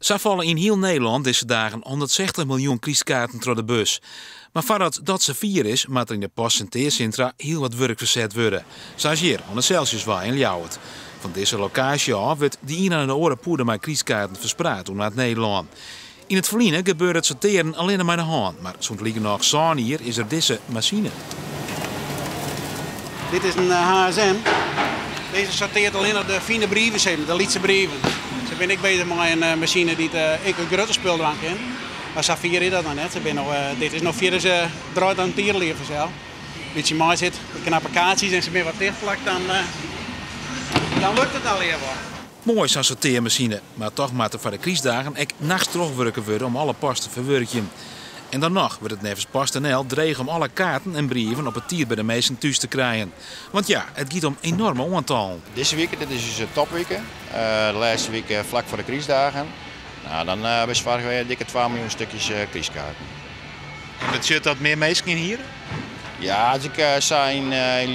Sa falle yn hiel Nederlân dizze dagen 160 miljoen krystkaarten troch de bus. Mar foardat dat safier is, moat der yn de postsortearsintra hiel wat wurk ferset wurde. Sa as hjir oan de Celsiuswei yn Ljouwert. Fan dizze lokaasje ôf wurdt de iene nei de oare pûde mei krystkaarten ferspraat oer Noard-Nederlân. Yn it ferline gebeurde it sortearen allinne mei de hân, mar sûnt likernôch 7 jier is der dizze masine. Dit is in HSM. Dizze sorteart allinne de fine brieven, sis mar, de lytse brieven. Se binne ek bezich mei in masine dy't ek it grutte spul dwaan kin. Mar safier is dat noch net. Se binne noch, dit is noch fierders draait dan tierlier fansels. Bytsje mei sit, knappe kaartsjes en se binne wat tichtplakt, dan, dan lukt it allegear wol. Moai sa'n sortearmasine, mar toch moat der foar de krystdagen ek nachts trochwurke wurde om alle post te ferwurkjen. En dan noch wurdt it neffens PostNL dreech om alle kaarten en brieven op 'e tiid by de minsken thús te krijen. Want ja, it giet om enoarme oantallen. Dizze wike, dit is ús topwike, de lêste wike flak foar de krystdagen. Nou, dan besoargje wy dikke 2 miljoen stikjes krystkaarten. En betsjut dat mear minsken ynhiere? Ja, as ik sa yn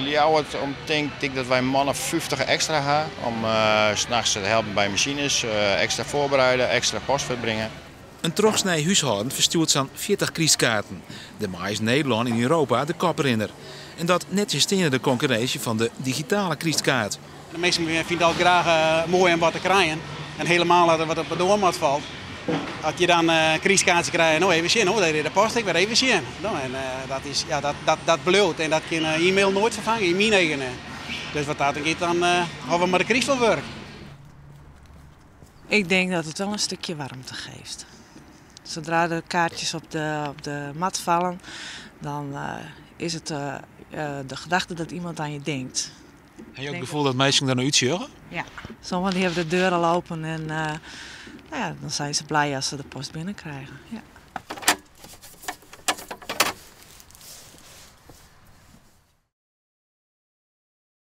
Ljouwert om tink, tink dat wy in man of 50 ekstra ha om nachts te helpen by masines, ekstra foarbereide, ekstra post fuortbringe. In trochsnee húshâlden ferstjoert sa'n 40 krystkaarten. Dêrmei is Nederlân yn Europa de koprinner. En dat nettsjinsteande de konkurrinsje fan de digitale krystkaart. De minsken fine it altyd graach moai om wat te krijen. En helemaal as der wat op de doarmat falt. As je dan in krystkaartsje krije, no even sjen, oh, dêr is de post ek wer, even sjen. No, en dat is, ja, dat bliuwt en dat kin e-mail noait ferfange, yn myn eagen. Dus wat dat giet, dan hawwe we mar de kryst wol wurk. Ik denk dat het wel een stukje warmte geeft. Zodra de kaartjes op de mat vallen, dan is het de gedachte dat iemand aan je denkt. Ha je it gefoel dat minsken der nei útsjogge? Ja, sommigen die hebben de deur al open en nou ja, dan zijn ze blij als ze de post binnenkrijgen. Ja.